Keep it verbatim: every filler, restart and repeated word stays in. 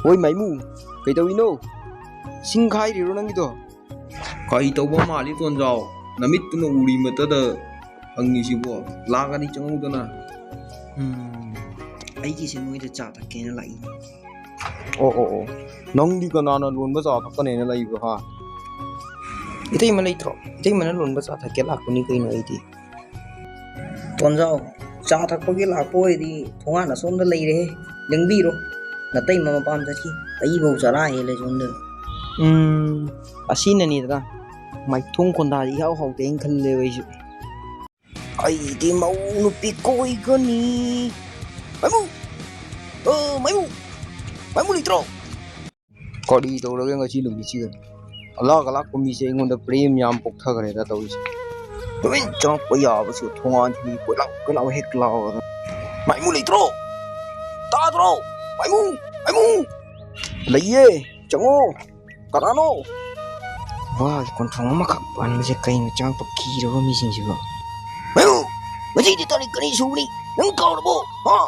ꯍꯣꯏ ꯃꯥꯏꯃꯨ, ꯀꯩꯗꯧꯔꯤꯅꯣ? ꯁꯤꯡ ꯈꯥꯏꯔꯤꯔꯣ ꯅꯪꯒꯤꯗꯣ? ꯀꯔꯤ ꯇꯧꯕ ꯃꯥꯜꯂꯤ ꯇꯣꯟꯖꯥꯎ? ꯅꯃꯤꯠꯇꯨꯅ ꯎꯔꯤ ꯃꯇꯗ ꯍꯪꯉꯤꯁꯤꯕꯣ? ꯂꯥꯛꯀꯅꯤ, ꯆꯪꯉꯧꯗꯅ꯫ ꯎꯝ, ꯑꯩꯒꯤꯁꯦ ꯃꯣꯏꯗ ꯆꯥ ꯊꯛꯀꯦꯅ ꯂꯥꯛꯏ꯫ ꯑꯣ ꯑꯣ ꯑꯣ, ꯅꯪꯗꯤ ꯀꯅꯥꯅ ꯂꯣꯟꯕ ꯆꯥ ꯊꯛꯀꯅꯦꯅ ꯂꯩꯕ, ꯍꯥ? ꯏꯇꯩꯃ ꯂꯩꯇ꯭ꯔꯣ? ꯏꯇꯩꯃꯅ ꯂꯣꯟꯕ ꯆꯥ ꯊꯛꯀꯦ ꯂꯥꯛꯄꯅꯤ ꯀꯩꯅꯣ ꯑꯩꯗꯤ꯫ ꯇꯣꯟꯖꯥꯎ, ꯆꯥ ꯊꯛꯄꯒꯤ ꯂꯥꯛꯄ ꯑꯣꯏꯔꯗꯤ ꯊꯣꯡꯒꯥꯟ ꯑꯁꯣꯝꯗ ꯂꯩꯔꯦꯍꯦ, ꯂꯦꯡꯕꯤꯔꯣ꯫ ꯅꯇꯩꯃ ꯃꯄꯥꯝ ꯆꯠꯈꯤ, ꯑꯩꯕꯧ ꯆꯔꯥ ꯍꯦꯜꯂꯦ ꯁꯣꯝꯗ꯫ ꯎꯝ, ꯑꯁꯤꯅꯅꯤꯗꯅ ꯃꯥꯏꯊꯣꯡ ꯈꯣꯟꯗꯥꯁꯤ ꯏꯍꯥꯎ ꯍꯥꯎꯇꯦꯅ ꯈꯜꯂꯦꯕ ꯑꯩꯁꯨ꯫ ꯑꯩꯗꯤ ꯃꯧ ꯅꯨꯄꯤ ꯀꯣꯏꯒꯅꯤ꯫ ꯃꯥꯏꯃꯨ! ꯑ, ꯃꯥꯏꯃꯨ! ꯃꯥꯏꯃꯨ ꯂꯩꯇ꯭ꯔꯣ? ꯀꯔꯤ ꯇꯧꯔꯒꯦ ꯉꯁꯤ ꯅꯨꯃꯤꯠꯁꯤꯗ? ꯑꯂꯥꯛ ꯑꯂꯥꯛꯄ ꯃꯤꯁꯦ ꯑꯩꯉꯣꯟꯗ ꯄ꯭ꯔꯦꯝ ꯌꯥꯝ ꯄꯣꯛꯊꯈ꯭ꯔꯦꯗ ꯇꯧꯔꯤꯁꯦ꯫ ꯇꯨꯃꯤꯟ ꯆꯪꯉꯛꯄ ꯌꯥꯕꯁꯨ ꯊꯣꯡꯒꯥꯟꯁꯤꯗꯤ ꯀꯣꯏꯂꯥꯎ ꯀꯣꯏꯂꯥꯎ ꯍꯦꯛ ꯂꯥꯎꯔꯒ꯫ ꯃꯥꯏꯃꯨ ꯂꯩꯇ꯭ꯔꯣ? ꯇꯥꯗ꯭ꯔꯣ? ꯃꯥꯏꯃꯨ! ꯃꯥꯏꯃꯨ! ꯂꯩꯌꯦ! ꯆꯪꯉꯣ! ꯀꯅꯥꯅꯣ? ꯋꯥꯒꯤ ꯀꯣꯟꯊꯣꯡ ꯑꯃꯈꯛ ꯄꯥꯟꯕꯁꯦ ꯀꯩꯅꯣ ꯆꯪꯉꯛꯄ ꯀꯤꯔꯕ ꯃꯤꯁꯤꯡꯁꯤꯕꯣ? ꯃꯥꯏꯃꯨ! ꯉꯁꯤꯗꯤ ꯇꯥꯔꯤꯛ ꯀꯔꯤ ꯁꯨꯕꯅꯤ? ꯅꯪ ꯀꯥꯎꯔꯕꯣ? ꯍꯥ?